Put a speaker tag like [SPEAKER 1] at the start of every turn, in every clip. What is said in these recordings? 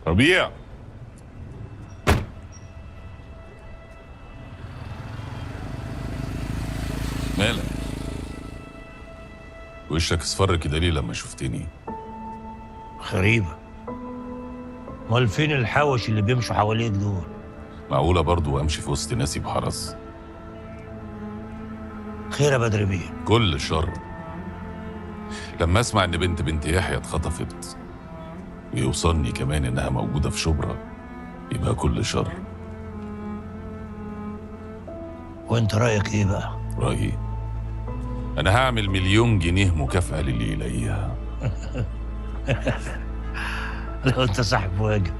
[SPEAKER 1] ربيع، مالك؟ وشك اصفر كده ليه لما شفتني؟
[SPEAKER 2] غريبة، امال فين الحوش اللي بيمشوا حواليك دول؟
[SPEAKER 1] معقولة برضو امشي في وسط ناسي بحرس؟
[SPEAKER 2] خير يا بدر بيه.
[SPEAKER 1] كل شر. لما اسمع ان بنت بنت يحيى اتخطفت ويوصلني كمان انها موجودة في شبرا يبقى كل شر.
[SPEAKER 2] وانت رأيك ايه بقى؟
[SPEAKER 1] رأيي انا هعمل 1,000,000 جنيه مكافأة للي يلاقيها.
[SPEAKER 2] لو انت صاحب واجب.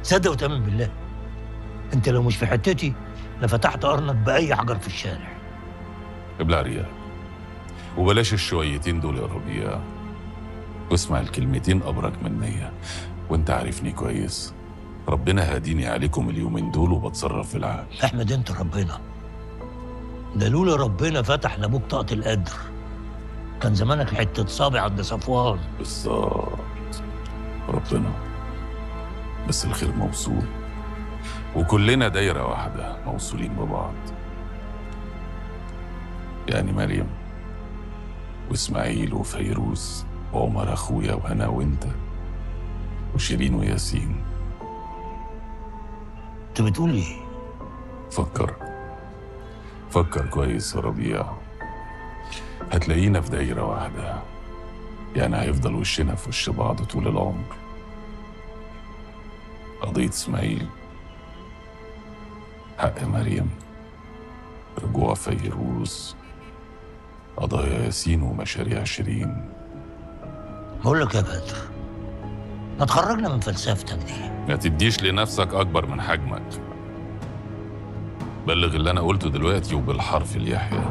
[SPEAKER 2] صدق وتأمن بالله، انت لو مش في حتتي لفتحت قرنك بأي حجر في الشارع.
[SPEAKER 1] ابلع رياك وبلاش الشويتين دول يا ربيع، واسمع الكلمتين أبرك من 100. وانت عارفني كويس، ربنا هاديني عليكم اليومين دول وبتصرف في العقل.
[SPEAKER 2] احمد انت ربنا، ده لولا ربنا فتح لابوك طاقة القدر كان زمانك حتة صابع عند صفوان.
[SPEAKER 1] بالظبط، ربنا بس الخير موصول، وكلنا دايرة واحدة موصولين ببعض. يعني مريم واسماعيل وفيروز وعمر اخويا وانا وانت وشيرين وياسين.
[SPEAKER 2] انت بتقول ايه؟
[SPEAKER 1] فكر، فكر كويس يا ربيع، هتلاقينا في دايرة واحدة، يعني هيفضل وشنا في وش بعض طول العمر. قضية اسماعيل، حق مريم، رجوع فيروز، قضايا ياسين ومشاريع شيرين.
[SPEAKER 2] بقول لك يا بدر، ما تخرجنا من فلسفتك دي.
[SPEAKER 1] ما تديش لنفسك أكبر من حجمك. بلغ اللي أنا قلته دلوقتي وبالحرف ليحيى.